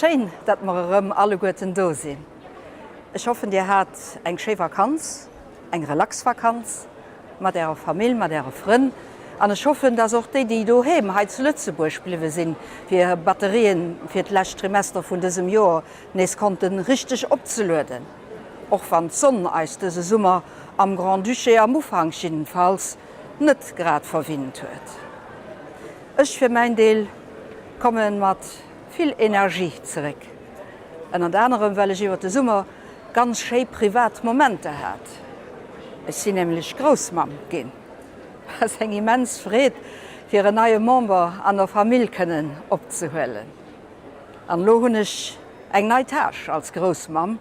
Schéin, datt mer erëm alleguerten do sinn. Ech hoffen, Dir hat eng schéi Vakanz, eng relax Vakanz mat Ärer Famill, mat Äre Frënn. An ech hoffen, datt och déi, déi doheem hei zu Lëtzebuerg bliwwe sinn, fir hir Batterien fir d'lescht Trimester vun dësem Joer nees konnte richteg opzelueden. Och wann d'Sonn eis dëse Summer am Grand-Duché am Ufank jiddenfalls net grad verwinnt huet. Ech fir mäin Deel komme mat vill Energie zeréck, ënnert anerem well ech iwwer de Summer ganz schéi privat Momenter hat. Ech sinn nämlech Groussmamm ginn. Ass eng immens Freed fir en neie Member an der Famill kënnen opzehuelen. An elo hunn ech eng nei Tâche als Groussmamm,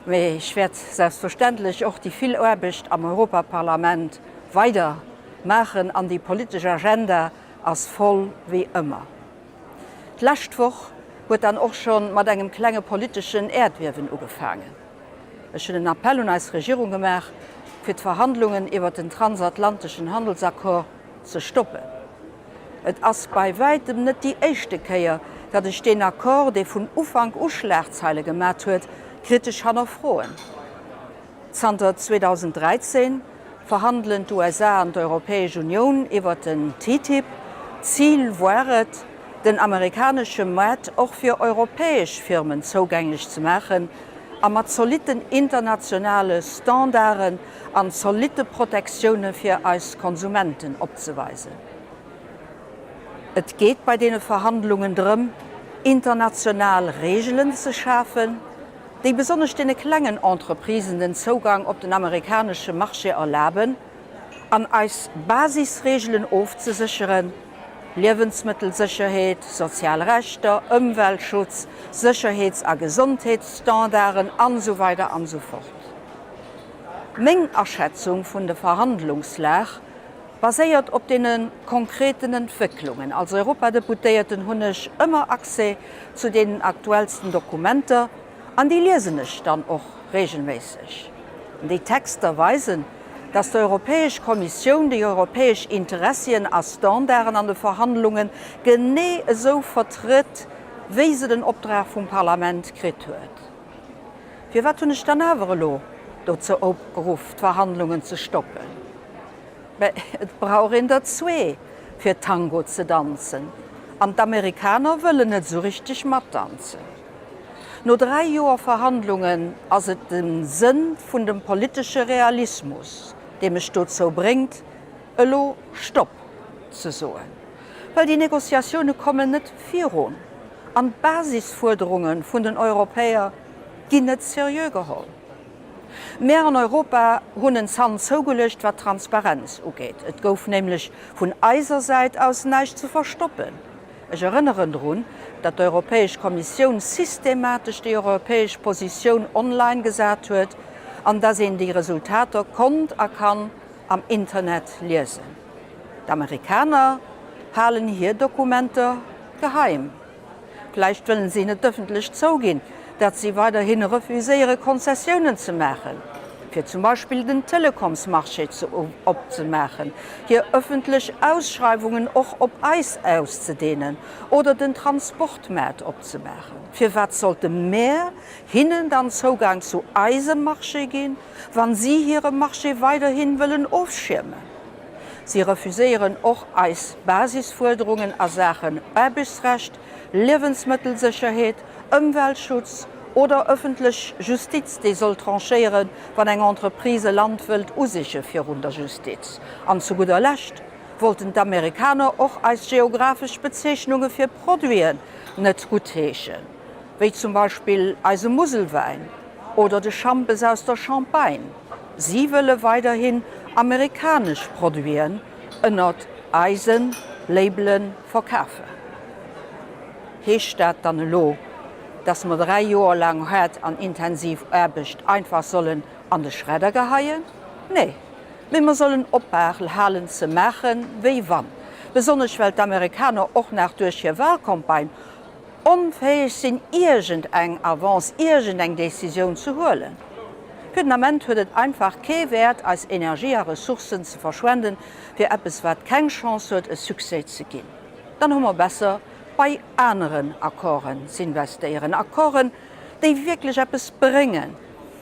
mee ech wäert selbstverständlech och déi vill Aarbecht am Europaparlament weider maachen an déi politesch Agenda ass voll wéi ëmmer. D'lescht Woch huet dann och scho mat engem klenge politeschen Äerdbiewen ugefaangen. Ech hunn en Appell un eis Regierung gemaach, fir d'Verhandlungen iwwert den transatlanteschen Handelsaccord ze stoppen. Et ass bei wäitem net déi éischte Kéier, datt ech deen Accord, dee vun Ufank u Schlagzeile gemat huet, kritesch hannerfroen. Zanter 2013 verhandelen d'USA an d'Europäesch Unioun iwwer den TTIP. Zil war et, den amerikanesche Moart och fir europäesch Firmen zougänglech ze maachen a mat zolitten internationale Standarden an zolitte Protektioune fir eis Konsumenten opzeweisen. Et geet bei deene Verhandlungen drëm, international Reegelen ze schafen, déi besonnesch deene klengen Entreprisen den Zougang op den amerikanesche Marché erlaben an eis Basisreegelen ofzesécheren, Liewensmëttelsécherheet, sozial Rechter, Ëmweltschutz, Sécherheets a Gesondheetsstandarden an esou weider an esou fort. Meng Aschätzung vun der Verhandlungslag baséiert op deene konkreten Entwécklungen. Als Europadeputéierten hunn ech ëmmer Accès zu deenen aktuellsten Dokumenter an déi liesen ech dann och regelméisseg. Déi Texter weisen, dass d'Europäesch Kommissioun déi europäesch Interessien a Standarden an de Verhandlunge genee esou vertritt, wéi se den Opdrag vum Parlament kritt huet. Firwat hunn ech dann awer elo dozou opgeruff, d'Verhandlungen ze stoppen? Mä et brauch een der zwee, fir Tango ze danzen, an d'Amerikaner wëllen net esou richteg matdanzen. No 3 Joer Verhandlungen ass et de Sënn vun dem politesche Realismus, dee mech dozou bréngt, elo Stopp ze soen. Well déi Négociatioune kommen net virun an d'Basisfuerderunge vun den Europäer ginn net seriö geholl. Mär an Europa hunn en Zant zougeluecht, wat d'Transparenz ugeet. Et gouf nämlech vun eiser Säit aus näischt ze verstoppen. Ech erënneren drun, datt d'Europäesch Kommissioun systematesch déi europäesch Positioun online gesat huet an datt een déi Resultater konnt a kann am Internet liesen. D'Amerikaner halen hir Dokumenter geheim. Vläicht wëllen si net ëffentlech zouginn, datt si weiderhi refuséiere Konzessiounen ze maachen, fir zum Beispill den Telekomsmarché ze opzemaachen, hir ëffentlech Ausschreiwungen och op eis auszedehnen oder den Transportmaart opzemaachen. Firwat sollte mär hinnen dann Zougang zu eisem Marché ginn, wann si hire Marché weiderhi wëllen ofschiermen? Si refuséieren och eis Basisfuerderungen a Saachen Aarbechtsrecht, Liewensmëttelsécherheet, Ëmweltschutz oder ëffentlech Justiz, déi soll tranchéieren, wann eng Entreprise e Land wëllt usiche virun der Justiz. An zu gudder Lescht wollten d'Amerikaner och eis geographesch Bezeechnunge fir Produiten net guttheeschen, wéi zum Beispill eise Muselwäin oder de Schampes aus der Champagne. Si wëlle weiderhin amerikanesch Produiten ënnert eise Labele verkafen. Heescht dat dann elo, dass mer 3 Joer laang haart an intensiv Aarbecht einfach sollen an de Schredder geheien? Nee, mee mer sollen ophalen ze maachen, wéi wann, besonnesch well d'Amerikaner och nach duerch hir Wahlcampagne onfäeg sinn iergend eng Avance, iergend eng Décisioun ze huelen. Fir den Ament huet et einfach kee Wäert eis Energie a Ressourcen ze verschwenden fir eppes wat keng Chance huet e Succès ze ginn. Dann hu mer besser. bei aneren Accorden z'investéieren, Accorden, déi wierklech eppes bréngen,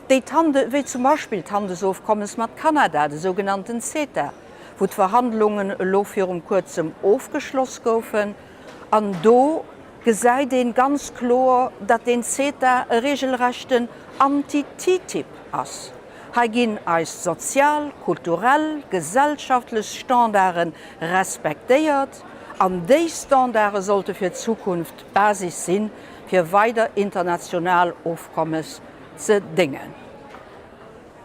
déi d'Hande, wéi zum Beispill d'Handelsofkommes mat Kanada, de sougenannten CETA, wou d'Verhandlungen elo virum kuerzem ofgeschloss goufen. An do gesäit ee ganz kloer, datt deen CETA e regelrechten Anti-TTIP ass. Hei ginn eis sozial, kulturell, gesellschaftlech Standarde respektéiert an déi Standarde sollte fir d'Zukunft d'Basis si fir weider international Ofkommes ze déngen.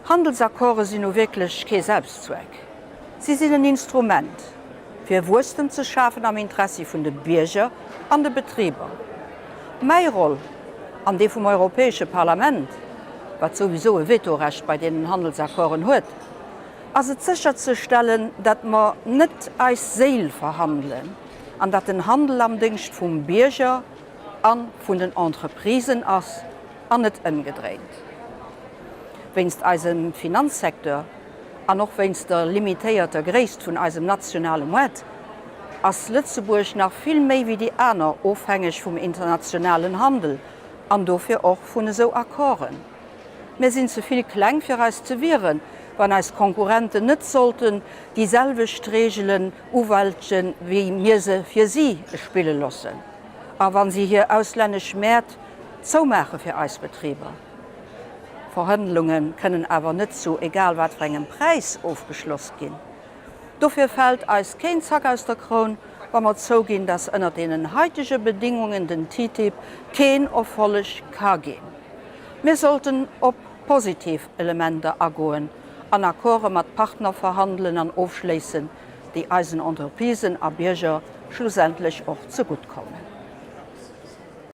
Handelsaccorde sinn nu wierklech kee Selbstzweck. Si sinn en Instrument, fir Wuesstem ze schafen am Interessi vun de Bierger an de Betriber. Mäi Roll an dee vum Europäesche Parlament, wat souwisou e Vetorecht bei deenen Handelsaccorden huet, ass et sécherzestellen, datt mer net eis Séil verhandelen an datt den Handel am Déngscht vum Bierger a vun den Entreprisen ass an net ëmgedréint. Wéinst eisem Finanzsecteur an och wéinst der limitéierter Gréisst vun eisem nationale Moart ass Lëtzebuerg nach vill méi wéi déi aner ofhängeg vum internationalen Handel an dofir och vun esou Accorden. Mir sinn ze vill kleng fir eis ze wieren, wann eis Konkurrenten net sollten déi selwecht Reegelen uwältgen, wéi mir se fir si spille loossen a wa si hir auslännesch Mäert zoumaache fir eis Betriber. Verhandlunge kënnen awer net zu egal wat fir engem Präis ofgeschloss ginn. Dofir fält eis keen Zack aus der Kroun, wa mer zouginn, dass ënner deenen haitege Bedingungen den TTIP keen Erfolleg ka ginn. Mir sollten op positiv Elementer agoen an Accorde mat Partner verhandelen an ofschléissen, déi eisen Entreprisen a Bierger schlussendlech och zegutt kommen.